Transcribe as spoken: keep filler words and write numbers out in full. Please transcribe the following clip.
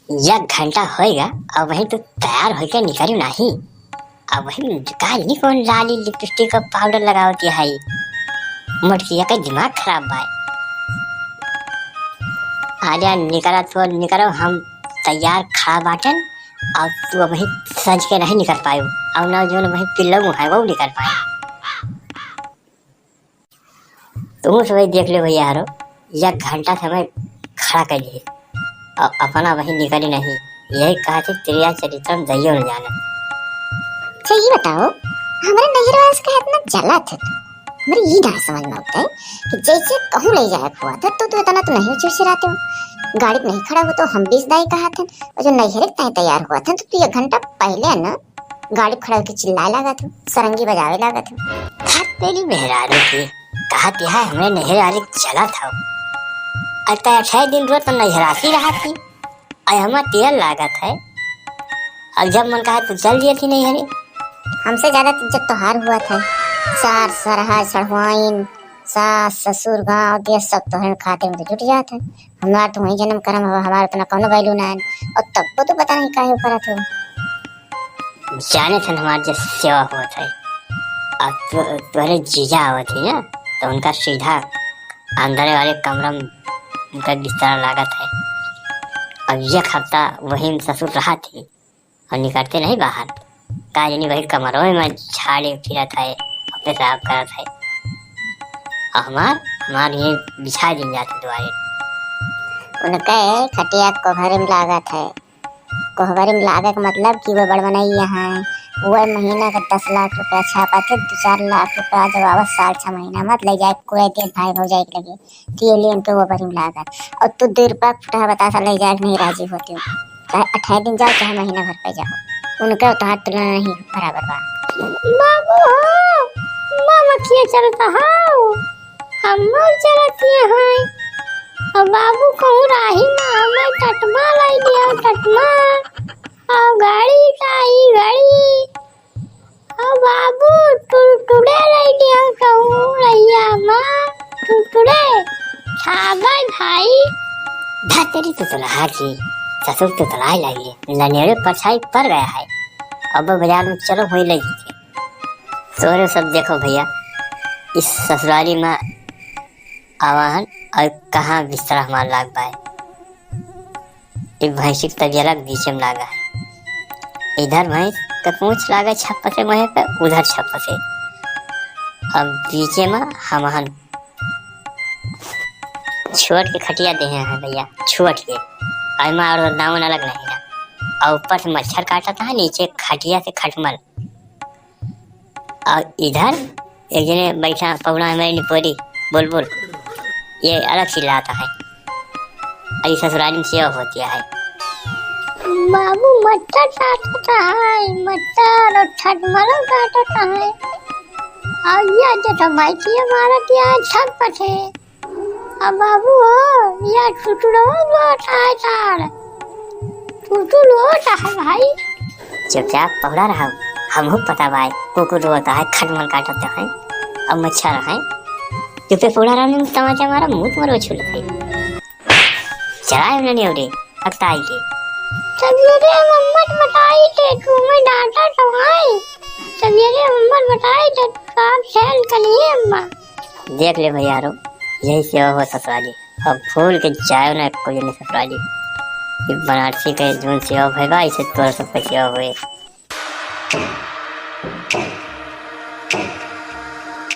एक घंटा होइगा, अबहीं तू तैयार होइके निकरी नाही। अबहीं का जानी कौन लाली लिपस्टिक का पाउडर लगावत है। मोटकिया का दिमाग खराब बा। अरे निकरा तो निकरो, हम तैयार खड़ा बाटन, अउर तू अबहीं सज के नहीं निकर पायो, अउर ना जौन अबहीं पिल्लऊ है वो निकर पाए। तुहूँ सब देख ले भैया हरो, एक घंटा से हमें खड़ा कर दिए और अपना वही निकली नहीं। यही कहा थे त्रिया चरित्रम दइयो न जाने। अच्छा ये बताओ, हमारे नैहर वाले से कहे इतना जला थे तू? हमारे ये ना समझ में आता है कि जैसे कहूँ ले जाए हुआ था तो तू इतना तो नहीं चिड़चिड़ाते हो। गाड़ी पे नहीं खड़ा हो तो हम बीस दाई कहा थे, और जो नैहर तय तैयार हुआ था तो तू एक घंटा पहले ना गाड़ी खड़ा होके चिल्लाए लागत हो, सरंगी बजावे लागत हो। हद तेरी मेहरारू की, कहत है हमें नैहर वाली जगह था। अरे तय अठारह दिन रोज तो नैहरासी रहा थी, अरे हमार तेल लागत है। अब जब मन कहा तो चल दिए थी नैहरे। हमसे ज्यादा तो इज्जत तोहार हुआ था, सार सरहा सढ़वाइन, सास ससुर गाँव देश सब तोहरे खातिर में तो जुट जात है। हमार तो वही जन्म करम हवा, हमार उतना कौनो value ना है। और तब को तो पता नहीं काहे ऊपर आते हो। जाने थे हमार जो सेवा होत है, अब तु-, तुम्हारे जीजा आवत है ना, तो उनका सीधा अंदर वाले कमरा में उनका बिस्तर लागत है। अब एक हफ्ता वही में ससुर रहा थी और निकलते नहीं बाहर, का जानी वही कमरों में झाड़े फिरत है, अपने साफ करत है। और हमार, हमार ये बिछा दिन जाते दुआरे। उनके खटिया कोहरे में लागत है। कोहबरी में लागे के मतलब कि वो बड़वनैया हैं, वो महीना का दस लाख रुपया छापा थे, दो चार लाख रुपया जब आवत साल छह महीना मत ले जाए, कोई दिन भाई भौजाई के लगे, तो ये लिए उनके वो बड़ी में लागत। और तू दो रुपया फुटहा बतासा ले जाए के नहीं राजी होती हो, चाहे अठारह दिन जाओ, चाहे महीना भर पे जाओ, उनके उतहार तुलना नहीं बराबर बा। बाबू हो, मामा किए चलता हो? हम्मो चलतिया हैं। अब बाबू कहूँ राही में हमें टटमा लाई दिया, टटमा। और गाड़ी लाई, गाड़ी। और बाबू टुरटुरे लाई दिया, कहूँ रैया माँ, टुरटुरे। छाबै भाई। धतेरी तो तोला की, ससुर तो तलाई लाइए, लनेरे परछाई पर गया है। अब बाजार में चलो वही ले लीजिए। तोरे सब देखो भैया, इस ससुराली में आवाहन और कहाँ बिस्तरा हमार लाग बाय। ई भैंसी के तबियला के बीचे में लागा है। इधर भैंस के पूँछ लागे छप्पसे मुँहे पे, उधर छप्पसे। अब बीचे में हमहन छोट के खटिया देहे हैं भैया, छोट के। और माँ और दामन अलग नहीं ना। और ऊपर से मच्छर काटत है, नीचे खटिया से खटमल। और इधर एक जने बैठा पौड़ा हमारे निपोरी बुलबुल, ये अलग चिल्लाता है। और ये ससुराली में सेवा होती है। बाबू मच्छर काटता है, मच्छर और छटमलो काटता है। और ये जो तो भाई थी हमारा क्या छटपट है। अब बाबू हो, या टुटुरो बहुत है तार। टुटुर होता है भाई। चुपचाप पहुड़ा रहा, हमहू पता बाय, कुकुर होता है, खटमल काटता है, अब मच्छर है। चुपे पहुड़ा रहने में तमाचा मारा, मुंह तुम्हारे छू लेते। चलाए उन्हें नेवरे, अकताई के। सवेरे मम्मत बताई थे, तुम्हें डांटा तो है। सवेरे मम्मत बताई थे, काम सहन करिए अम्मा। देख ले भैया रो, यही सेवा हो ससुराली। अब भूल के जायो ना कोई नहीं ससुराली। ये बनारसी के जौन सेवा भइल बा, इसे तोर सबके सेवा होए।